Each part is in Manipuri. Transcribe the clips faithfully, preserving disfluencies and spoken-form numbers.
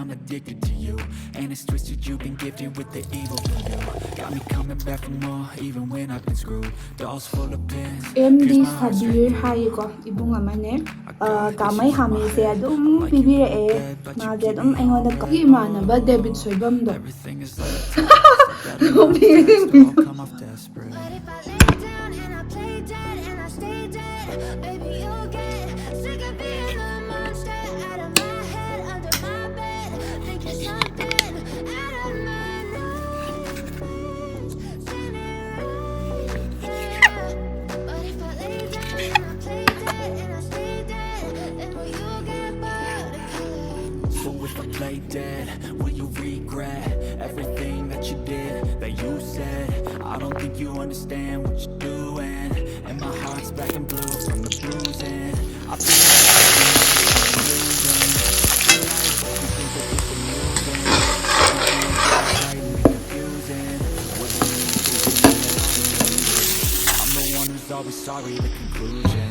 I'm addicted to you, and it's twisted. You've been gifted with the evil in you. Got me coming back for more, even when I've been screwed. Dolls full of pins. M D Sabir ꯍꯥꯏꯌꯦꯀꯣ, ꯏꯕꯨꯡ ꯑꯃꯅꯦ꯫ ꯑ, ꯀꯥꯃꯩ ꯍꯥꯃꯤꯁꯦ ꯑꯗꯨꯝ ꯄꯤꯕꯤꯔꯛꯑꯦ꯫ ꯃꯥꯁꯦ ꯑꯗꯨꯝ ꯑꯩꯉꯣꯟꯗ ꯀ-, ꯑꯩꯒꯤ ꯏꯃꯥꯟꯅꯕ debit ꯁꯣꯏꯕꯝꯗꯣ꯫ But if I lay down and I play dead and I stay dead, baby, you'll get sick of being the monster out of my head, under my bed, thinking something out of my nightmares, standing right there. But if I lay down and I play dead and I stay dead, then will you get bored of killing? So if I play dead, will you regret everything that you did, that you said? I don't think you understand what you're doing. And my heart's black and blue from the bruising. I feel like I'm losing. I feel like you think that this amusing. It's confusing. What you mean, thinking that I'm losing? I'm the one who's always sorry, the conclusion.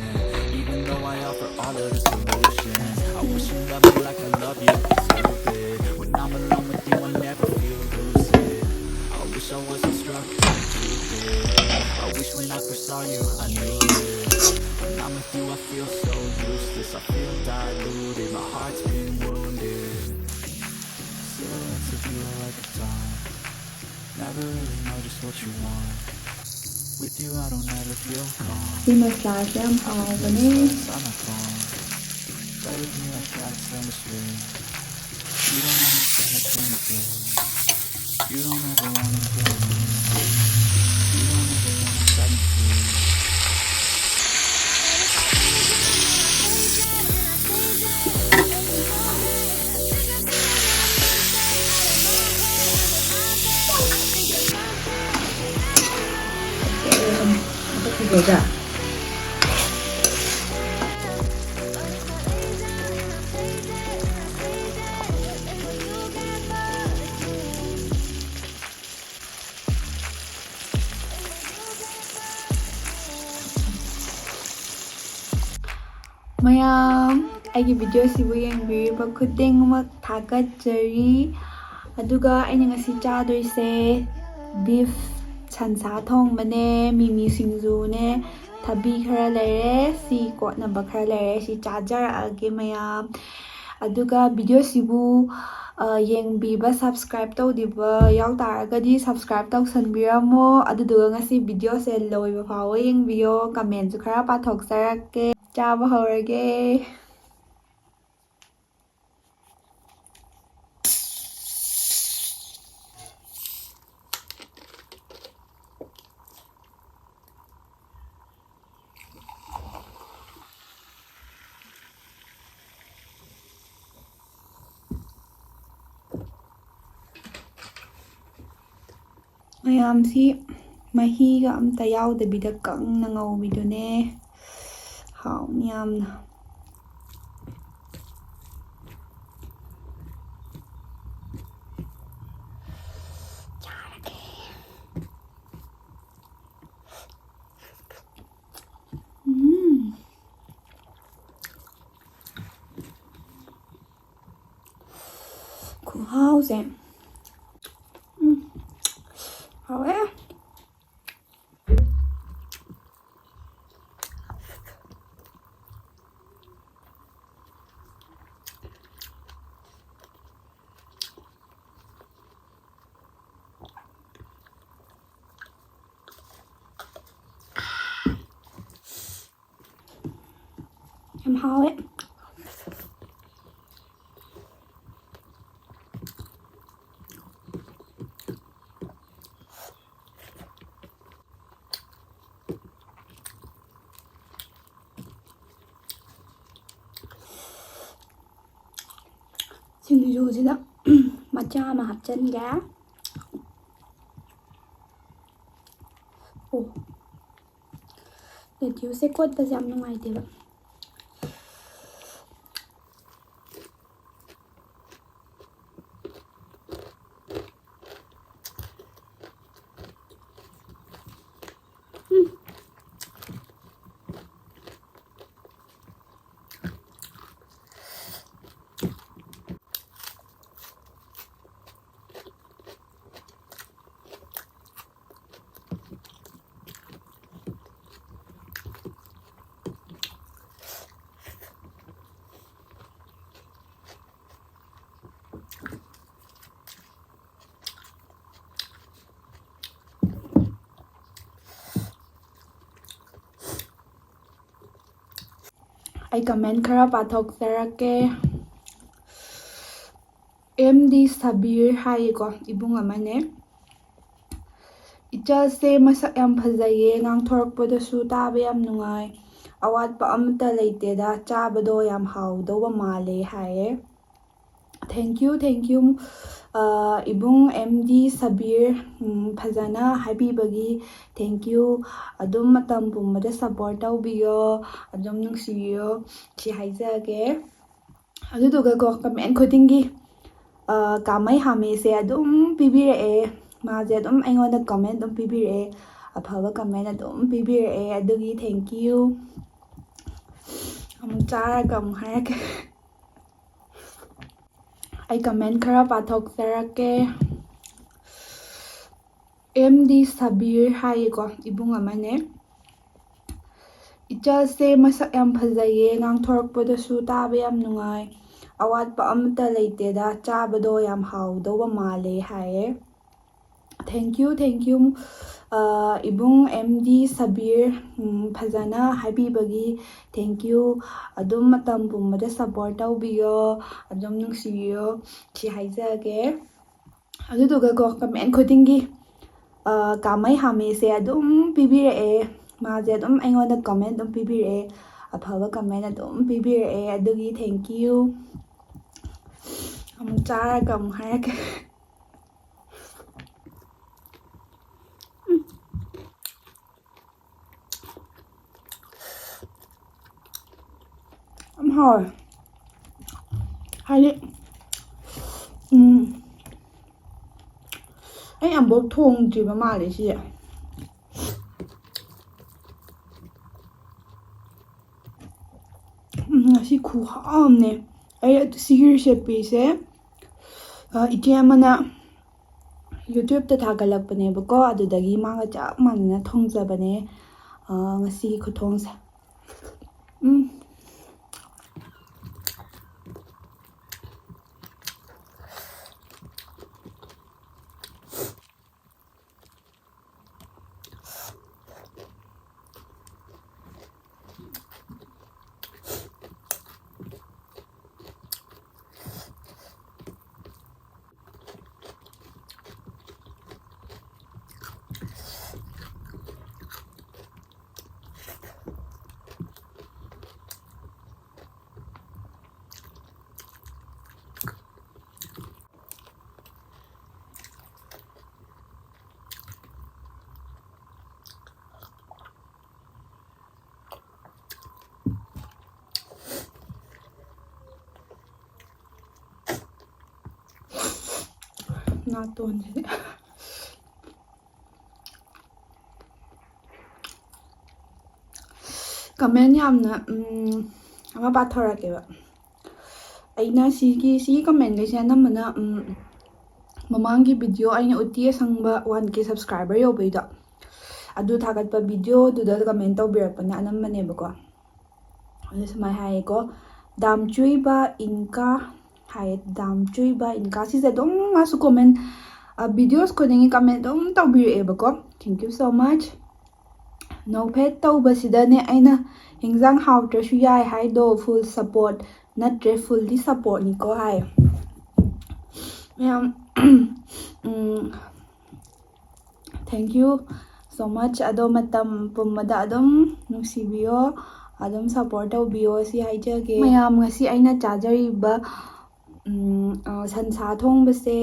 Even though I offer all of the solutions, I wish you loved me like I love you. It's stupid. When I'm alone with you, I never feel lucid. I wish I wasn't struck by Cupid. I wish when I first saw you, I knew this. When I'm with you, I feel so useless. I feel diluted. My heart's been wounded. Silhouettes of you are like a taunt. Never really know just what you want. With you, I don't ever feel calm. ꯁꯤ ꯃꯁꯂꯥꯁꯦ ꯌꯥꯝ ꯍꯥꯎꯕꯅꯦ꯫ Inside my palm. Play with me like cats on the string. You don't understand the chemical. You don't ever wanna get me. You don't ever wanna set me free. ꯃꯌꯥꯝ, ꯑꯩꯒꯤ ꯚꯤꯗꯤꯑꯣꯁꯤꯕꯨ ꯌꯦꯡꯕꯤꯔꯤꯕ ꯈꯨꯗꯤꯡꯃꯛ ꯊꯥꯒꯠꯆꯔꯤ꯫ ꯑꯗꯨꯒ ꯑꯩꯅ ꯉꯁꯤ ꯆꯥꯗꯣꯏꯁꯦ ꯕꯤꯐ ꯁꯟꯁꯥ ꯊꯣꯡꯕꯅꯦ, ꯃꯤꯃꯤ ꯁꯤꯡꯖꯨꯅꯦ, ꯊꯕꯤ ꯈꯔ ꯂꯩꯔꯦ, ꯁꯤ ꯀꯣꯠꯅꯕ ꯈꯔ ꯂꯩꯔꯦ, ꯁꯤ ꯆꯥꯖꯔꯛꯑꯒꯦ ꯃꯌꯥꯝ꯫ ꯑꯗꯨꯒ ꯚꯤꯗꯤꯑꯣꯁꯤꯕꯨ, ꯑ, ꯌꯦꯡꯕꯤꯕ, subscribe ꯇꯧꯗ꯭ꯔꯤꯕ ꯌꯥꯎ ꯇꯥꯔꯒꯗꯤ subscribe ꯇꯧꯁꯟꯕꯤꯔꯝꯃꯣ꯫ ꯑꯗꯨꯗꯨꯒ ꯉꯁꯤ ꯚꯤꯗꯤꯑꯣꯁꯦ ꯂꯣꯏꯕ ꯐꯥꯎꯕ ꯌꯦꯡꯕꯤꯌꯣ, commentꯁꯨ ꯈꯔ ꯄꯥꯊꯣꯛꯆꯔꯛꯀꯦ꯫ ꯆꯥꯕ ꯍꯧꯔꯒꯦ꯫ ꯃꯌꯥꯝꯁꯤ ꯃꯍꯤꯒ ꯑꯝꯇ ꯌꯥꯎꯗꯕꯤꯗ ꯀꯪꯅ ꯉꯧꯕꯤꯗꯨꯅꯦ꯫ ꯍꯥꯎꯅꯤ ꯌꯥꯝꯅ꯫ ꯆꯥꯔꯒꯦ꯫ ꯎꯝ꯫ ꯈꯨꯍꯥꯎꯁꯦ꯫ ꯎꯝ꯫ ꯍꯥꯎꯋꯦ꯫ ꯌꯥꯝ ꯍꯥꯎꯋꯦ꯫ ꯁꯤꯡꯖꯨꯁꯤꯗ ꯃꯆꯥ ꯑꯃ ꯍꯥꯞꯆꯤꯟꯒꯦ꯫ ꯑꯣ, ꯂꯦꯇ꯭ꯌꯨꯁꯁꯦ ꯀꯣꯠꯄꯁꯦ ꯌꯥꯝ ꯅꯨꯡꯉꯥꯏꯇꯦꯕ꯫ ꯎꯝ꯫ ꯑꯩ ꯀꯃꯦꯟ ꯈꯔ ꯄꯥꯊꯣꯛꯆꯔꯛꯀꯦ꯫ ꯑꯦꯝ ꯗꯤ ꯁꯕꯤꯔ ꯍꯥꯏꯌꯦꯀꯣ, ꯏꯕꯨꯡ ꯑꯃꯅꯦ꯫ "ꯏꯆꯜꯁꯦ ꯃꯁꯛ ꯌꯥꯝ ꯐꯖꯩꯌꯦ, ꯉꯥꯡꯊꯣꯔꯛꯄꯗꯁꯨ ꯇꯥꯕ ꯌꯥꯝ ꯅꯨꯡꯉꯥꯏ, ꯑꯋꯥꯠꯄ ꯑꯃꯠꯇ ꯂꯩꯇꯦꯗ, ꯆꯥꯕꯗꯣ ꯌꯥꯝ ꯍꯥꯎꯗꯧꯕ ꯃꯥꯜꯂꯦ" ꯍꯥꯏꯌꯦ꯫ Thank you, thank you꯫ ꯑ, ꯏꯕꯨꯡ ꯑꯦꯝ ꯗꯤ ꯁꯕꯤꯔ, ꯎꯝ, ꯐꯖꯅ ꯍꯥꯏꯕꯤꯕꯒꯤ thank you꯫ ꯑꯗꯨꯝ ꯃꯇꯝ ꯄꯨꯝꯕꯗ support ꯇꯧꯕꯤꯌꯣ, ꯑꯗꯨꯝ ꯅꯨꯡꯁꯤꯕꯤꯌꯣ, ꯁꯤ ꯍꯥꯏꯖꯒꯦ꯫ ꯑꯗꯨꯗꯨꯒꯀꯣ, ꯀꯃꯦꯟ ꯈꯨꯗꯤꯡꯒꯤ, ꯑ, ꯀꯥꯃꯩ ꯍꯥꯃꯦꯁꯦ ꯑꯗꯨꯝ ꯄꯤꯕꯤꯔꯛꯑꯦ꯫ ꯃꯥꯁꯦ ꯑꯗꯨꯝ ꯑꯩꯉꯣꯟꯗ ꯀꯃꯦꯟ ꯑꯗꯨꯝ ꯄꯤꯕꯤꯔꯛꯑꯦ, ꯑꯐꯕ ꯀꯃꯦꯟ ꯑꯗꯨꯝ ꯄꯤꯕꯤꯔꯛꯑꯦ꯫ ꯑꯗꯨꯒꯤ thank you꯫ ꯑꯃꯨꯛ ꯆꯥꯔꯒ ꯑꯃꯨꯛ ꯍꯥꯏꯔꯛꯀꯦ꯫ ꯑꯩ ꯀꯃꯦꯟ ꯈꯔ ꯄꯥꯊꯣꯛꯆꯔꯛꯀꯦ꯫ ꯑꯦꯝ ꯗꯤ ꯁꯕꯤꯔ ꯍꯥꯏꯌꯦꯀꯣ, ꯏꯕꯨꯡ ꯑꯃꯅꯦ꯫ "ꯏꯆꯜꯁꯦ ꯃꯁꯛ ꯌꯥꯝ ꯐꯖꯩꯌꯦ, ꯉꯥꯡꯊꯣꯔꯛꯄꯗꯁꯨ ꯇꯥꯕ ꯌꯥꯝ ꯅꯨꯡꯉꯥꯏ, ꯑꯋꯥꯠꯄ ꯑꯃꯠꯇ ꯂꯩꯇꯦꯗ, ꯆꯥꯕꯗꯣ ꯌꯥꯝ ꯍꯥꯎꯗꯧꯕ ꯃꯥꯜꯂꯦ" ꯍꯥꯏꯌꯦ꯫ Thank you, thank you꯫ ꯑ, ꯏꯕꯨꯡ ꯑꯦꯝ ꯗꯤ ꯁꯕꯤꯔ, ꯎꯝ, ꯐꯖꯅ ꯍꯥꯏꯕꯤꯕꯒꯤ thank you꯫ ꯑꯗꯨꯝ ꯃꯇꯝ ꯄꯨꯝꯕꯗ support ꯇꯧꯕꯤꯌꯣ, ꯑꯗꯨꯝ ꯅꯨꯡꯁꯤꯕꯤꯌꯣ, ꯁꯤ ꯍꯥꯏꯖꯒꯦ꯫ ꯑꯗꯨꯗꯨꯒꯀꯣ, ꯀꯃꯦꯟ ꯈꯨꯗꯤꯡꯒꯤ, ꯑ, ꯀꯥꯃꯩ ꯍꯥꯃꯦꯁꯦ ꯑꯗꯨꯝ ꯄꯤꯕꯤꯔꯛꯑꯦ꯫ ꯃꯥꯁꯦ ꯑꯗꯨꯝ ꯑꯩꯉꯣꯟꯗ ꯀꯃꯦꯟ ꯑꯗꯨꯝ ꯄꯤꯕꯤꯔꯛꯑꯦ, ꯑꯐꯕ ꯀꯃꯦꯟ ꯑꯗꯨꯝ ꯄꯤꯕꯤꯔꯛꯑꯦ꯫ ꯑꯗꯨꯒꯤ thank you꯫ ꯑꯃꯨꯛ ꯆꯥꯔꯒ ꯑꯃꯨꯛ ꯍꯥꯏꯔꯛꯀꯦ꯫ ꯌꯥꯝ ꯍꯥꯎꯋꯦ꯫ ꯍꯥꯏꯗꯤ, ꯎꯝ, ꯑꯩ ꯑꯃꯨꯛꯐꯥꯎ ꯊꯣꯡꯗ꯭ꯔꯤꯕ ꯃꯥꯜꯂꯦ ꯁꯤꯁꯦ꯫ ꯎꯝ, ꯉꯁꯤ ꯈꯨꯍꯥꯎ ꯑꯃꯅꯦ꯫ ꯑꯩ ꯁꯤꯒꯤ recipeꯁꯦ, ꯑ, ꯏꯆꯦ ꯑꯃꯅ YouTubeꯇ ꯊꯥꯒꯠꯂꯛꯄꯅꯦꯕꯀꯣ, ꯑꯗꯨꯗꯒꯤ ꯃꯥꯒ ꯆꯞ ꯃꯥꯟꯅꯅ ꯊꯣꯡꯖꯕꯅꯦ, ꯑ, ꯉꯁꯤꯒꯤ ꯈꯨꯊꯣꯡꯁꯦ꯫ ꯎꯝ꯫ ꯅꯥꯇꯣꯟꯁꯤꯗꯤ꯫ ꯀꯃꯦꯟ ꯌꯥꯝꯅ, ꯎꯝ, ꯑꯃ ꯄꯥꯊꯣꯔꯛꯀꯦꯕ꯫ ꯑꯩꯅ ꯁꯤꯒꯤ, ꯁꯤꯒꯤ ꯀꯃꯦꯟꯈꯩꯁꯦ ꯑꯅꯝꯕꯅ, ꯎꯝ, ꯃꯃꯥꯡꯒꯤ ꯚꯤꯗꯤꯑꯣ ꯑꯩꯅ ꯎꯇꯤ ꯑꯁꯪꯕ ꯋꯥꯟ ꯀꯦ ꯁꯕꯁꯀ꯭ꯔꯥꯏꯕꯔ ꯌꯧꯕꯩꯗꯣ, ꯑꯗꯨ ꯊꯥꯒꯠꯄ ꯚꯤꯗꯤꯑꯣꯗꯨꯗ ꯀꯃꯦꯟ ꯇꯧꯕꯤꯔꯛꯄꯅ ꯑꯅꯝꯕꯅꯦꯕꯀꯣ꯫ ꯑꯗꯨ ꯁꯨꯃꯥꯏꯅ ꯍꯥꯏꯌꯦꯀꯣ, ꯗꯥꯝꯆꯨꯏꯕ ꯏꯟꯀꯥ ꯍꯥꯏꯌꯦ, ꯗꯥꯝꯆꯨꯏꯕ ꯏꯟꯀꯥ꯫ ꯁꯤꯁꯦ ꯑꯗꯨꯝ ꯃꯥꯁꯨ ꯀꯣꯃꯦꯟ, ꯚꯤꯗꯤꯑꯣꯁ ꯈꯨꯗꯤꯡꯒꯤ ꯀꯃꯦꯟ ꯑꯗꯨꯝ ꯇꯧꯕꯤꯔꯛꯑꯦꯕꯀꯣ꯫ Thank you so much. ꯅꯣꯛꯐꯦꯠ ꯇꯧꯕꯁꯤꯗꯅꯦ ꯑꯩꯅ ꯍꯤꯟꯖꯥꯡ ꯍꯥꯎꯇ꯭ꯔꯁꯨ ꯌꯥꯏ ꯍꯥꯏꯗꯣ꯫ Full support ꯅꯠꯇ꯭ꯔꯦ, fully supportꯅꯤꯀꯣ ꯍꯥꯏ꯫ ꯃꯌꯥꯝ, ꯎꯝ, thank you so much꯫ ꯑꯗꯣ ꯃꯇꯝ ꯄꯨꯝꯕꯗ ꯑꯗꯨꯝ ꯅꯨꯡꯁꯤꯕꯤꯌꯣ, ꯑꯗꯨꯝ support ꯇꯧꯕꯤꯌꯣ ꯁꯤ ꯍꯥꯏꯖꯒꯦ꯫ ꯃꯌꯥꯝ, ꯉꯁꯤ ꯑꯩꯅ ꯆꯥꯖꯔꯤꯕ, ꯎꯝ, ꯑ, ꯁꯟꯁꯥ ꯊꯣꯡꯕꯁꯦ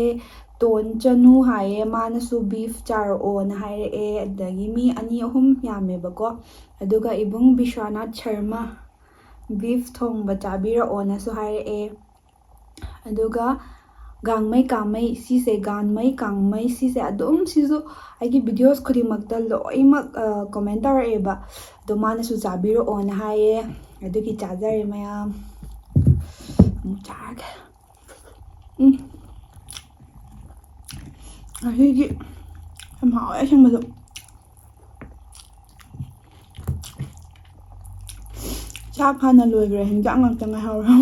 ꯇꯣꯟ ꯆꯅꯨ ꯍꯥꯏꯌꯦ, ꯃꯥꯅꯁꯨ beef ꯆꯥꯔꯛꯑꯣꯅ ꯍꯥꯏꯔꯛꯑꯦ꯫ ꯑꯗꯒꯤ ꯃꯤ ꯑꯅꯤ ꯑꯍꯨꯝ ꯌꯥꯝꯃꯦꯕꯀꯣ꯫ ꯑꯗꯨꯒ ꯏꯕꯨꯡ ꯕꯤꯁ꯭ꯋꯥꯅꯥꯊ ꯁꯔꯃ, beef ꯊꯣꯡꯕ ꯆꯥꯕꯤꯔꯛꯑꯣꯅꯁꯨ ꯍꯥꯏꯔꯛꯑꯦ꯫ ꯑꯗꯨꯒ ꯒꯥꯡꯃꯩ ꯀꯥꯡꯃꯩ, ꯁꯤꯁꯦ ꯒꯥꯡꯃꯩ ꯀꯥꯡꯃꯩ, ꯁꯤꯁꯦ ꯑꯗꯨꯝ, ꯁꯤꯁꯨ ꯑꯩꯒꯤ videos ꯈꯨꯗꯤꯡꯃꯛꯇ ꯂꯣꯏꯅꯃꯛ, ꯑ, comment ꯇꯧꯔꯛꯑꯦꯕ꯫ ꯑꯗꯣ ꯃꯥꯅꯁꯨ ꯆꯥꯕꯤꯔꯛꯑꯣꯅ ꯍꯥꯏꯌꯦ꯫ ꯑꯗꯨꯒꯤ ꯆꯥꯖꯔꯦ ꯃꯌꯥꯝ꯫ ꯑꯃꯨꯛ ꯆꯥꯔꯒꯦ꯫ ꯎꯝ꯫ ꯉꯁꯤꯒꯤ ꯌꯥꯝ ꯍꯥꯎꯋꯦ ꯑꯁꯦꯡꯕꯗꯣ꯫ ꯆꯥꯛ ꯍꯥꯟꯅ ꯂꯣꯏꯈ꯭ꯔꯦ, ꯍꯤꯟꯖꯥꯡ ꯉꯥꯛꯇ ꯉꯥꯏꯍꯧꯔꯦ꯫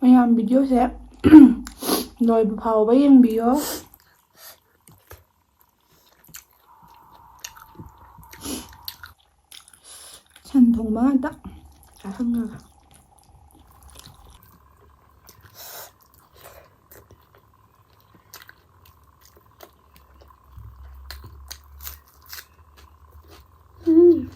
ꯃꯌꯥꯝ videoꯁꯦ ꯂꯣꯏꯕ ꯐꯥꯎꯕ ꯌꯦꯡꯕꯤꯌꯣ꯫ ꯁꯟ ꯊꯣꯡꯕ ꯉꯥꯛꯇ ꯆꯥꯁꯟꯈ꯭ꯔꯒ꯫ ꯎꯝ꯫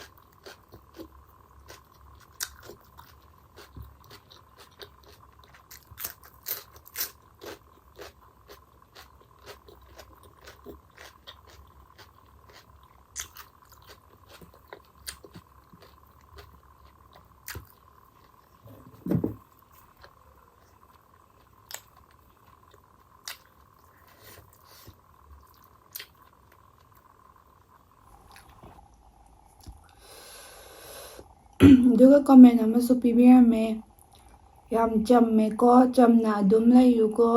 ꯑꯗꯨꯒ comment ꯑꯃꯁꯨ ꯄꯤꯕꯤꯔꯝꯃꯦ, "ꯌꯥꯝ ꯆꯝꯃꯦꯀꯣ, ꯆꯝꯅ ꯑꯗꯨꯝ ꯂꯩꯌꯨꯀꯣ,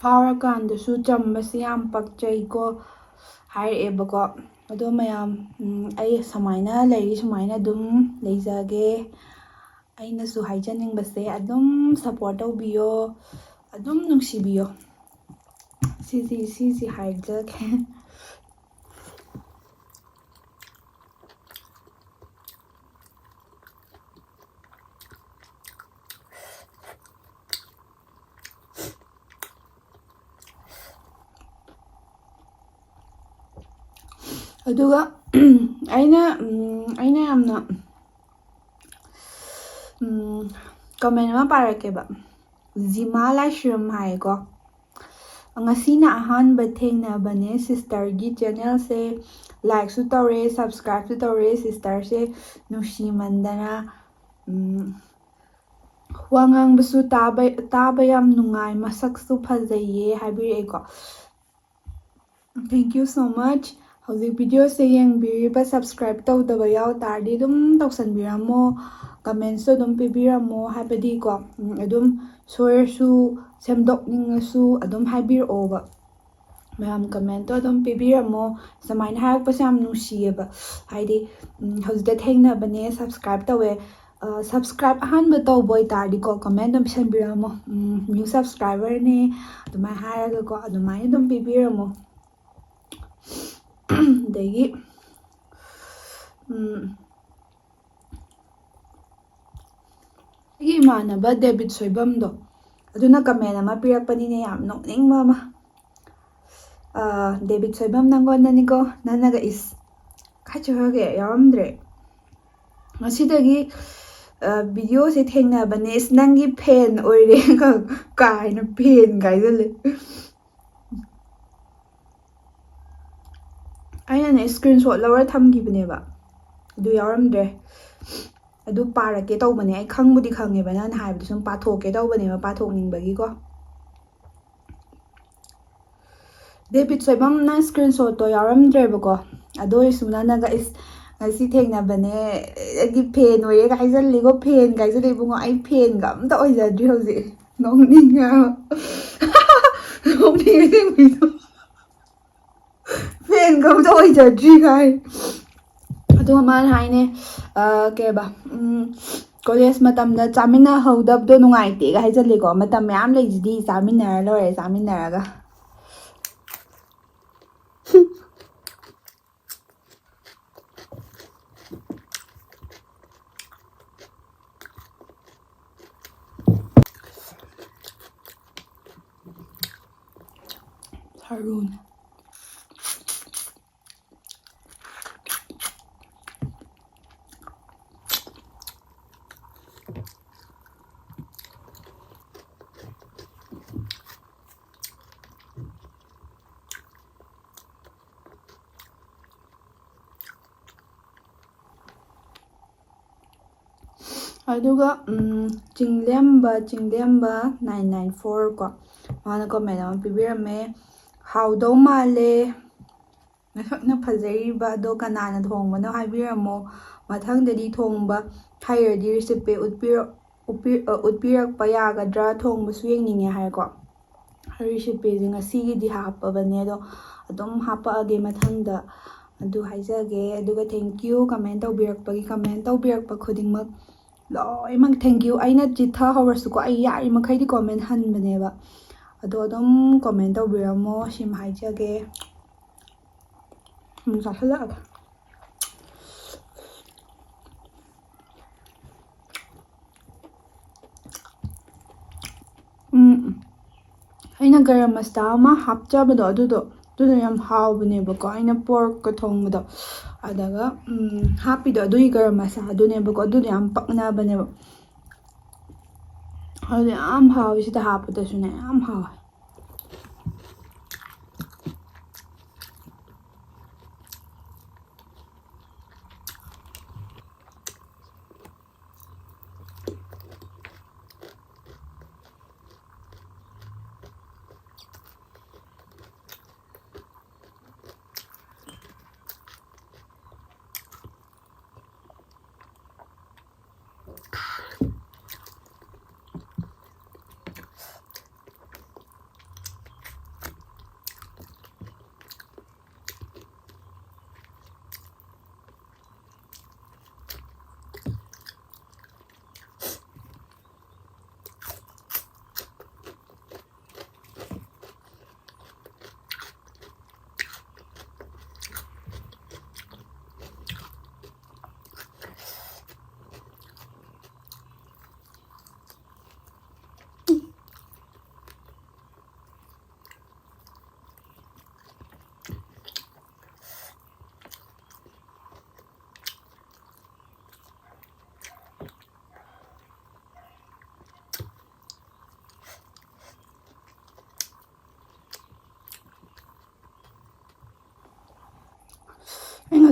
ꯐꯥꯎꯔꯀꯥꯟꯗꯁꯨ ꯆꯝꯕꯁꯤ ꯌꯥꯝ ꯄꯛꯆꯩꯀꯣ" ꯍꯥꯏꯔꯛꯑꯦꯕꯀꯣ꯫ ꯑꯗꯣ ꯃꯌꯥꯝ, ꯎꯝ, ꯑꯩ ꯁꯨꯃꯥꯏꯅ ꯂꯩꯔꯤ, ꯁꯨꯃꯥꯏꯅ ꯑꯗꯨꯝ ꯂꯩꯖꯒꯦ꯫ ꯑꯩꯅꯁꯨ ꯍꯥꯏꯖꯅꯤꯡꯕꯁꯦ, ꯑꯗꯨꯝ support ꯇꯧꯕꯤꯌꯣ, ꯑꯗꯨꯝ ꯅꯨꯡꯁꯤꯕꯤꯌꯣ꯫ ꯁꯤꯁꯤ, ꯁꯤꯁꯤ ꯍꯥꯏꯖꯒꯦ꯫ ꯑꯗꯨꯒ ꯑꯩꯅ, ꯎꯝ, ꯑꯩꯅ ꯌꯥꯝꯅ, ꯎꯝ, comment ꯑꯃ ꯄꯥꯔꯛꯀꯦꯕ꯫ ꯖꯤꯃꯥ ꯂꯥꯏꯁ꯭ꯔꯝ ꯍꯥꯏꯌꯦꯀꯣ꯫ "ꯉꯁꯤꯅ ꯑꯍꯥꯟꯕ ꯊꯦꯡꯅꯕꯅꯦ sisterꯒꯤ channelꯁꯦ꯫ Likeꯁꯨ ꯇꯧꯔꯦ, subscribeꯁꯨ ꯇꯧꯔꯦ꯫ Sisterꯁꯦ ꯅꯨꯡꯁꯤꯃꯟꯗꯅ, ꯎꯝ, ꯋꯥ ꯉꯥꯡꯕꯁꯨ ꯇꯥꯕ, ꯇꯥꯕ ꯌꯥꯝ ꯅꯨꯡꯉꯥꯏ, ꯃꯁꯛꯁꯨ ꯐꯖꯩꯌꯦ" ꯍꯥꯏꯕꯤꯔꯛꯑꯦꯀꯣ꯫ Thank you so much꯫ ꯍꯧꯖꯤꯛ videoꯁꯦ ꯌꯦꯡꯕꯤꯔꯤꯕ, subscribe ꯇꯧꯗꯕ ꯌꯥꯎ ꯇꯥꯔꯗꯤ ꯑꯗꯨꯝ ꯇꯧꯁꯟꯕꯤꯔꯝꯃꯣ, commentsꯁꯨ ꯑꯗꯨꯝ ꯄꯤꯕꯤꯔꯝꯃꯣ, ꯍꯥꯏꯕꯗꯤꯀꯣ, ꯎꯝ, ꯑꯗꯨꯝ ꯁꯣꯏꯔꯁꯨ, ꯁꯦꯝꯗꯣꯛꯅꯤꯡꯉꯁꯨ ꯑꯗꯨꯝ ꯍꯥꯏꯕꯤꯔꯛꯑꯣꯕ꯫ ꯃꯌꯥꯝ commentꯇꯣ ꯑꯗꯨꯝ ꯄꯤꯕꯤꯔꯝꯃꯣ꯫ ꯁꯨꯃꯥꯏꯅ ꯍꯥꯏꯔꯛꯄꯁꯦ ꯌꯥꯝ ꯅꯨꯡꯁꯤꯌꯦꯕ, ꯍꯥꯏꯗꯤ, ꯎꯝ, "ꯍꯧꯖꯤꯛꯇ ꯊꯦꯡꯅꯕꯅꯦ, subscribe ꯇꯧꯋꯦ"꯫ ꯑ, subscribe ꯑꯍꯥꯟꯕ ꯇꯧꯕ ꯑꯣꯏꯇꯥꯔꯗꯤꯀꯣ, comment ꯑꯗꯨꯝ ꯄꯤꯁꯟꯕꯤꯔꯝꯃꯣ꯫ ꯎꯝ, "New subscriberꯅꯦ" ꯑꯗꯨꯃꯥꯏꯅ ꯍꯥꯏꯔꯒꯀꯣ, ꯑꯗꯨꯃꯥꯏꯅ ꯑꯗꯨꯝ ꯄꯤꯕꯤꯔꯝꯃꯣ꯫ ꯑꯗꯒꯤ, ꯎꯝ, ꯑꯩꯒꯤ ꯏꯃꯥꯟꯅꯕ ꯗꯦꯕꯤꯠ ꯁꯣꯏꯕꯝꯗꯣ, ꯑꯗꯨꯅ comment ꯑꯃ ꯄꯤꯔꯛꯄꯅꯤꯅꯦ, ꯌꯥꯝ ꯅꯣꯛꯅꯤꯡꯕ ꯑꯃ꯫ ꯑ, "ꯗꯦꯕꯤꯠ ꯁꯣꯏꯕꯝ, ꯅꯪꯉꯣꯟꯗꯅꯤꯀꯣ, ꯅꯪꯅꯒ ꯏꯁ ꯈꯥꯏ ꯆꯨꯔꯒꯦ ꯌꯥꯎꯔꯝꯗ꯭ꯔꯦ꯫ ꯉꯁꯤꯗꯒꯤ, ꯑ, videoꯁꯦ ꯊꯦꯡꯅꯕꯅꯦ, ꯏꯁ ꯅꯪꯒꯤ fan ꯑꯣꯏꯔꯦ" ꯀꯥꯏꯅ fan ꯀꯥꯏꯁꯜꯂꯦ꯫ ꯑꯩꯅꯅꯦ screenshot ꯂꯧꯔ ꯊꯝꯈꯤꯕꯅꯦꯕ, ꯑꯗꯨ ꯌꯥꯎꯔꯝꯗ꯭ꯔꯦ꯫ ꯑꯗꯨ ꯄꯥꯔꯛꯀꯦ ꯇꯧꯕꯅꯦ, ꯑꯩ ꯈꯪꯕꯨꯗꯤ ꯈꯪꯉꯦꯕ ꯅꯪꯅ ꯍꯥꯏꯕꯗꯣ, ꯁꯨꯝ ꯄꯥꯊꯣꯛꯀꯦ ꯇꯧꯕꯅꯦꯕ, ꯄꯥꯊꯣꯛꯅꯤꯡꯕꯒꯤꯀꯣ꯫ ꯗꯦꯕꯤꯠ ꯁꯣꯏꯕꯝ, ꯅꯪ screenshotꯇꯣ ꯌꯥꯎꯔꯝꯗ꯭ꯔꯦꯕꯀꯣ, ꯑꯗꯨ ꯑꯣꯏꯔꯁꯨ ꯅꯪꯅꯒ ꯏꯁ ꯉꯁꯤ ꯊꯦꯡꯅꯕꯅꯦ꯫ ꯑꯩꯒꯤ ꯐꯦꯟ ꯑꯣꯏꯔꯦꯒ ꯍꯥꯏꯖꯜꯂꯤꯀꯣ, ꯐꯦꯟꯒ ꯍꯥꯏꯖꯜꯂꯤ꯫ ꯏꯕꯨꯡꯉꯣ, ꯑꯩ ꯐꯦꯟꯒ ꯑꯝꯇ ꯑꯣꯏꯖꯗ꯭ꯔꯤ ꯍꯧꯖꯤꯛ꯫ ꯅꯣꯛꯅꯤꯡꯉꯦ ꯍꯥꯏꯕ꯫ ꯅꯣꯛꯅꯤꯡꯉꯦ ꯑꯁꯦꯡꯕꯩꯁꯨ꯫ ꯐꯦꯟꯒ ꯑꯝꯇ ꯑꯣꯏꯖꯗ꯭ꯔꯤ ꯀꯥꯏ꯫ ꯑꯗꯨꯒ ꯃꯥꯅ ꯍꯥꯏꯅꯦ, ꯑ, ꯀꯩꯕ, ꯎꯝ, ꯀꯣꯂꯦꯖ ꯃꯇꯝꯗ ꯆꯥꯃꯤꯟꯅꯍꯧꯗꯕꯗꯣ ꯅꯨꯡꯉꯥꯏꯇꯦꯒ ꯍꯥꯏꯖꯜꯂꯤꯀꯣ꯫ ꯃꯇꯝ ꯃꯌꯥꯝ ꯂꯩꯁꯤꯗꯤ, ꯆꯥꯃꯤꯟꯅꯔ ꯂꯣꯏꯔꯦ, ꯆꯥꯃꯤꯟꯅꯔꯒ꯫ ꯁꯔꯨꯅꯦ꯫ ꯑꯗꯨꯒ, ꯎꯝ, ꯆꯤꯡꯂꯦꯝꯕ, ꯆꯤꯡꯂꯦꯝꯕ nine nine four ꯀꯣ, ꯃꯥꯅ comment ꯑꯃ ꯄꯤꯕꯤꯔꯝꯃꯦ꯫ "ꯍꯥꯎꯗꯧ ꯃꯥꯜꯂꯦ, ꯃꯁꯛꯅ ꯐꯖꯩꯕ, ꯑꯗꯣ ꯀꯅꯥꯅ ꯊꯣꯡꯕꯅꯣ ꯍꯥꯏꯕꯤꯔꯝꯃꯣ꯫ ꯃꯊꯪꯗꯗꯤ ꯊꯣꯡꯕ ꯍꯩꯔꯗꯤ recipe ꯎꯠꯄꯤꯔꯛ-, ꯎꯠꯄꯤ-, ꯑ, ꯎꯠꯄꯤꯔꯛꯄ ꯌꯥꯒꯗ꯭ꯔꯥ? ꯊꯣꯡꯕꯁꯨ ꯌꯦꯡꯅꯤꯡꯉꯦ" ꯍꯥꯏꯀꯣ꯫ Recipeꯁꯦ ꯉꯁꯤꯒꯤꯗꯤ ꯍꯥꯞꯄꯕꯅꯦ, ꯑꯗꯣ ꯑꯗꯨꯝ ꯍꯥꯞꯄꯛꯑꯒꯦ ꯃꯊꯪꯗ꯫ ꯑꯗꯨ ꯍꯥꯏꯖꯒꯦ꯫ ꯑꯗꯨꯒ thank you comment ꯇꯧꯕꯤꯔꯛꯄꯒꯤ, comment ꯇꯧꯕꯤꯔꯛꯄ ꯈꯨꯗꯤꯡꯃꯛ ꯂꯣꯏꯅꯃꯛ thank you꯫ ꯑꯩꯅ ꯆꯤꯠꯊꯍꯧꯔꯁꯨꯀꯣ, ꯑꯩ ꯌꯥꯔꯤꯃꯈꯩꯗꯤ comment ꯍꯟꯕꯅꯦꯕ꯫ ꯑꯗꯣ ꯑꯗꯨꯝ comment ꯇꯧꯕꯤꯔꯝꯃꯣ, ꯁꯤꯃ ꯍꯥꯏꯖꯒꯦ꯫ ꯑꯃꯨꯛ ꯆꯥꯁꯤꯜꯂꯛꯑꯒꯦ꯫ ꯎꯝ, ꯑꯩꯅ ꯒꯔꯝ ꯃꯁꯥꯂꯥ ꯑꯃ ꯍꯥꯞꯆꯕꯗꯣ, ꯑꯗꯨꯗꯣ, ꯑꯗꯨꯗꯣ ꯌꯥꯝ ꯍꯥꯎꯕꯅꯦꯕꯀꯣ꯫ ꯑꯩꯅ porkꯀ ꯊꯣꯡꯕꯗꯣ, ꯑꯗꯨꯒ, ꯎꯝ, ꯍꯥꯞꯄꯤꯗꯣ ꯑꯗꯨꯒꯤ ꯒꯔꯝ ꯃꯁꯥꯂꯥꯗꯨꯅꯦꯕꯀꯣ꯫ ꯑꯗꯨꯗꯣ ꯌꯥꯝ ꯄꯛꯅꯕꯅꯦꯕ꯫ ꯑꯗꯨꯗꯣ ꯌꯥꯝ ꯍꯥꯎꯋꯤ, ꯁꯤꯗ ꯍꯥꯞꯄꯗꯁꯨꯅꯦ, ꯌꯥꯝ ꯍꯥꯎꯋꯦ꯫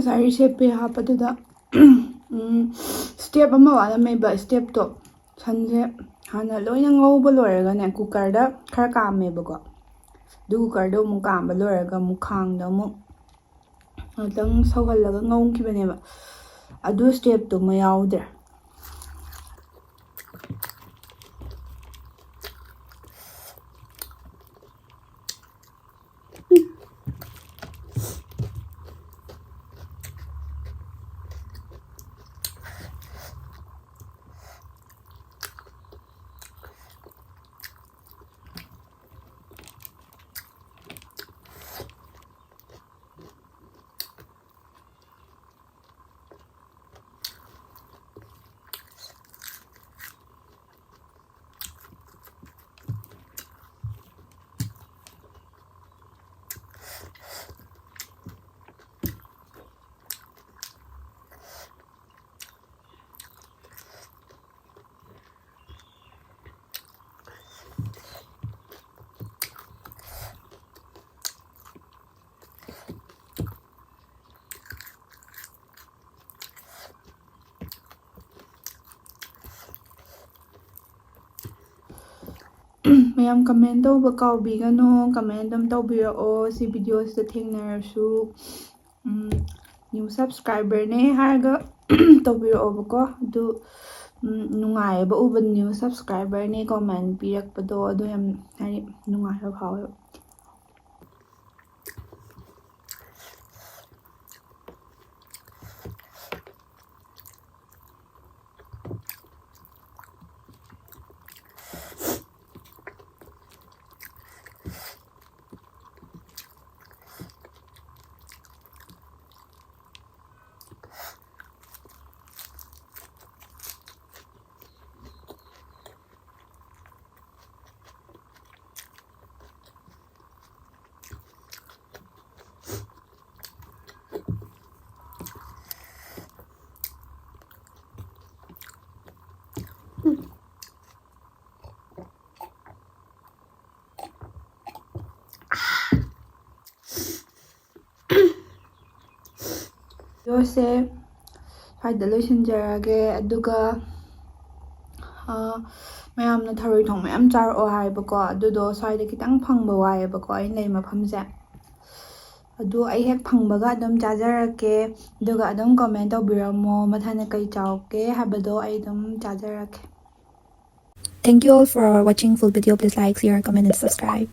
ꯉꯁꯥꯏ ꯔꯤꯁꯦꯞꯄꯦ ꯍꯥꯞꯄꯗꯨꯗ ꯁ꯭ꯇꯦꯞ ꯑꯃ ꯋꯥꯠꯂꯝꯃꯦꯕ꯫ ꯁ꯭ꯇꯦꯞꯇꯣ ꯁꯟꯁꯦ ꯍꯥꯟꯅ ꯂꯣꯏꯅ ꯉꯧꯕ ꯂꯣꯏꯔꯒꯅꯦ, ꯀꯨꯀꯔꯗ ꯈꯔ ꯀꯥꯝꯃꯦꯕꯀꯣ꯫ ꯑꯗꯨ ꯀꯨꯀꯔꯗꯣ ꯑꯃꯨꯛ ꯀꯥꯝꯕ ꯂꯣꯏꯔꯒ ꯑꯃꯨꯛ ꯈꯥꯡꯗ ꯑꯃꯨꯛ ꯉꯥꯛꯇꯪ ꯁꯧꯍꯜꯂꯒ ꯉꯧꯈꯤꯕꯅꯦꯕ꯫ ꯑꯗꯨ ꯁ꯭ꯇꯦꯞꯇꯨꯃ ꯌꯥꯎꯗ꯭ꯔꯦ꯫ ꯃꯌꯥꯝ comment ꯇꯧꯕ ꯀꯥꯎꯕꯤꯒꯅꯨ, comment ꯑꯗꯨꯝ ꯇꯧꯕꯤꯔꯛꯑꯣ꯫ ꯁꯤ video ꯁꯤꯗ ꯊꯦꯡꯅꯔꯁꯨ, ꯎꯝ, new subscriber ꯅꯦ ꯍꯥꯏꯔꯒ ꯇꯧꯕꯤꯔꯛꯑꯣꯕꯀꯣ꯫ ꯑꯗꯨ, ꯎꯝ, ꯅꯨꯡꯉꯥꯏꯌꯦꯕ ꯎꯕ, new subscriber ꯅꯦ comment ꯄꯤꯔꯛꯄꯗꯣ, ꯑꯗꯨ ꯌꯥꯝ, ꯍꯥꯏꯗꯤ, ꯅꯨꯡꯉꯥꯏꯕ ꯐꯥꯎꯋꯦꯕ꯫ ꯚꯤꯗꯤꯑꯣꯁꯦ ꯁ꯭ꯋꯥꯏꯗ ꯂꯣꯏꯁꯤꯟꯖꯔꯒꯦ꯫ ꯑꯗꯨꯒ ꯑ, ꯃꯌꯥꯝꯅ ꯊꯔꯣꯏ ꯊꯣꯡꯕ ꯌꯥꯝ ꯆꯥꯔꯛꯑꯣ ꯍꯥꯏꯕꯀꯣ, ꯑꯗꯨꯗꯣ ꯁ꯭ꯋꯥꯏꯗ ꯈꯤꯇꯪ ꯐꯪꯕ ꯋꯥꯏꯑꯦꯕꯀꯣ ꯑꯩꯅ ꯂꯩ ꯃꯐꯝꯁꯦ꯫ ꯑꯗꯨ ꯑꯩ ꯍꯦꯛ ꯐꯪꯕꯒ ꯑꯗꯨꯝ ꯆꯥꯖꯔꯛꯀꯦ꯫ ꯑꯗꯨꯒ ꯑꯗꯨꯝ ꯀꯣꯃꯦꯟ ꯇꯧꯕꯤꯔꯝꯃꯣ, ꯃꯊꯪꯗ ꯀꯩ ꯆꯥꯎꯒꯦ ꯍꯥꯏꯕꯗꯣ ꯑꯩ ꯑꯗꯨꯝ ꯆꯥꯖꯔꯛꯀꯦ꯫ Thank you all for watching full video. Please like, share, comment and subscribe.